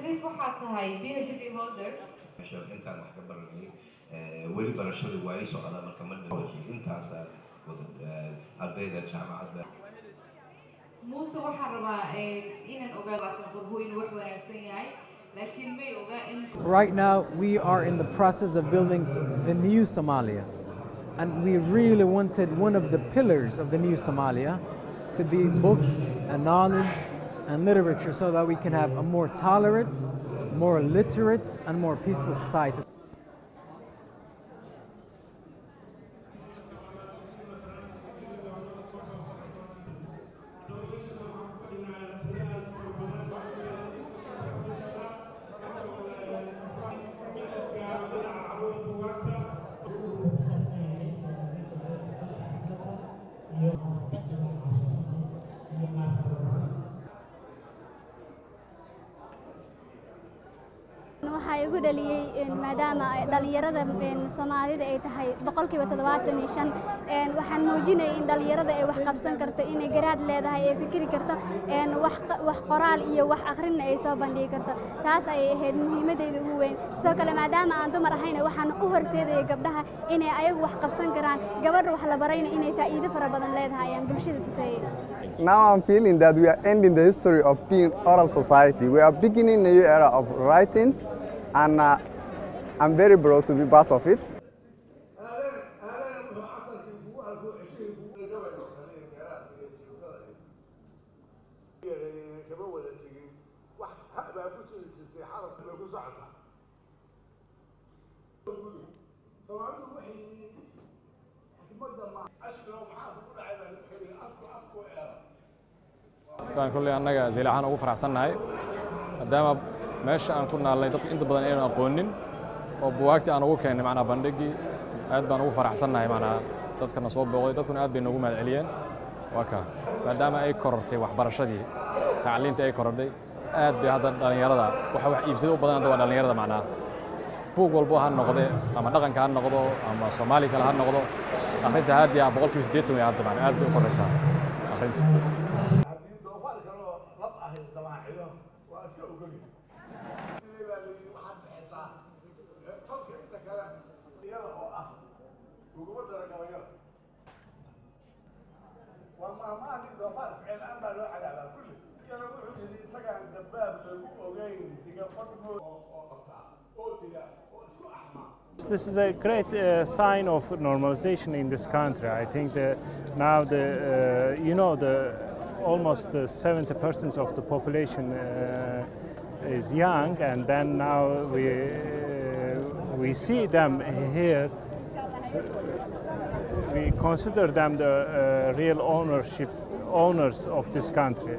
Nadiif, waxaad tahay PhD holder. Intaan wax ka baranayay, weli barashadu waa ii socdaa. Marka ma intaasa wada ardayda jaamacadda. Muuse, waxaan rabaa inaan ogaado laakiin qurbo inuu wax wanaagsan yahay, laakiin may ogaa in Right now, we are in the process of building the new Somalia. And we really wanted one of the pillars of the new Somalia to be books and knowledge and literature so that we can have a more tolerant, more literate, and more peaceful society. Waxaa igu dhaliyey maadaama dhallinyarada Soomaalida ay tahay 75%, waxaan muujinayay in dhallinyarada ay wax qabsan karto, inay garaad leedahay, ay fikiri karto, wax qoraal iyo wax akhrinna ay soo bandhigi karto. Taas ayay ahayd muhiimadeyda ugu weyn. Sidoo kale, maadaama aan dumar ahayna, waxaan u horseedayay gabdhaha inay ayagu wax qabsan karaan, gabadha wax la barayna inay faa'iido fara badan leedahay ayaan bulshada tusayey. Now I'm feeling that we are ending the history of being oral society. We are beginning a new era of writing, and I'm very proud to be part of it. Aadan wuxuu asalkii kugu arko ceshihii kugu gabaygo kale garaadka iyo joogtada kama wada tegin. Wax baa ku jiri jirtay, xaraf bay ku socotaa. Soomaalidu waxay xikmadda ma ashkalo maxaa kugu dhacay baa lagu xiriy afku afku eeda. Baan kolley annaga Zeylac ahaan ugu faraxsannahay, maadaama meesha aan ku naalnay dadka inta badan aynu aqoonin oo buwaagtii aan ugu keennay, macnaa bandhiggii aad baan ugu faraxsannahay. Macnaa dadkana soo booqday, dadkuna aad bay noogu mahad celiyeen. Waa kaa maadaama ay korortay waxbarashadii, tacliintii ay korortay, aad bay hadda dhallinyarada waxa wax iibsada u badan hadda waa dhallinyarada. Macnaa buug walbo ha noqde, ama dhaqanka ha noqdo ama Soomaali kale ha noqdo, akhrinta haddii ah 80% way hadda, macnaa aad bay u koraysaa akhrinta. Haddii doofaar kaloo lab ahi damaaciyo, waa iska ogoli ilay baa layidhi. Waxaad bixisaa tolka inta kale iyada oo ah uguma daro gabayada. Waa maahmaahii doofaar ficil-aan baa loo cadaabaa kulli kale. Wuxuu yidhi isagaan dambaab lagu ogeyn diga qodmo oo qabtaa oo dila oo isku axmaa. This is a great sign of normalization in this country. I think that now the you know the almost the 70% of the population is young, and then now we see them here. We consider them the real ownership owners of this country.